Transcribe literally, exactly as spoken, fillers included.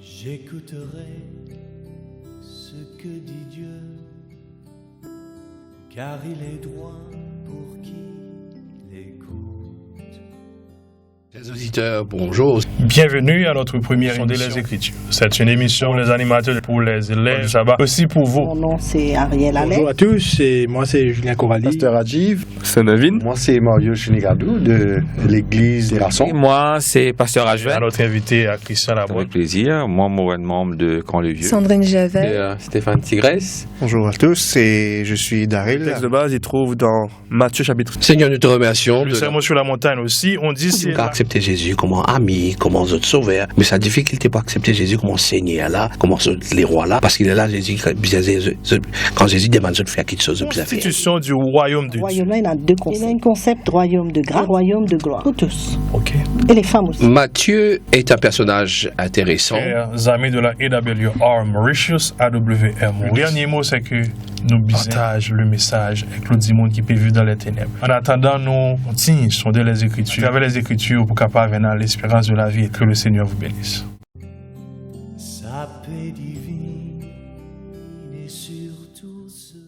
J'écouterai ce que dit Dieu, car il est droit pour qui l'écoute. Chers auditeurs, bonjour. Bienvenue à notre première émission des Écritures. C'est une émission pour les animateurs, pour les élèves du sabbat, aussi pour vous. Mon nom, c'est Ariel Alex. Bonjour à tous, et moi c'est Julien Coralie. Pasteur Rajiv. C'est Navin. Moi c'est Mario Chinigadou de l'église des Garçons. Et moi c'est Pasteur Ajven. À notre invité, à Christian Labrune. Avec plaisir. Moi, Maureen, membre de Camp le Vieux. Sandrine Javel. Et, euh, Stéphane Tigresse. Bonjour à tous, et je suis Daryl. Le texte de base, il trouve dans Matthieu chapitre. Seigneur, nous te remercions. Le sermon sur la montagne aussi, on dit c'est... Kan aksepte Zezi kouma ami, kouma zot sover, me sa difikilte pou aksepte Zezi kouma Segner la, kouma zot lerwa la, parski lerla Zezi, Zezi, Zezi, kan Zezi demann zot fer kiksoz, zot bizin fer. Constitution du royaume de Dieu. Royaume la, il a deux concepts. Il a un concept royaume de grâce, royaume de gloire. Pour tous. Ok. Et les femmes aussi. Matthieu est un personnage intéressant. Chers amis de la A W R Mauritius, A W R Maurice. Le dernier mot, c'est que nou bizin partaz le mesaz ek lot dimoun ki pe viv dan leteneb. An atandan, nou kontign sonde Lezekritir. Atraver Lezekritir, pou kapav ena lesperans de lavi. Que le Seigneur vous bénisse. Sa pe divinn e sirtou se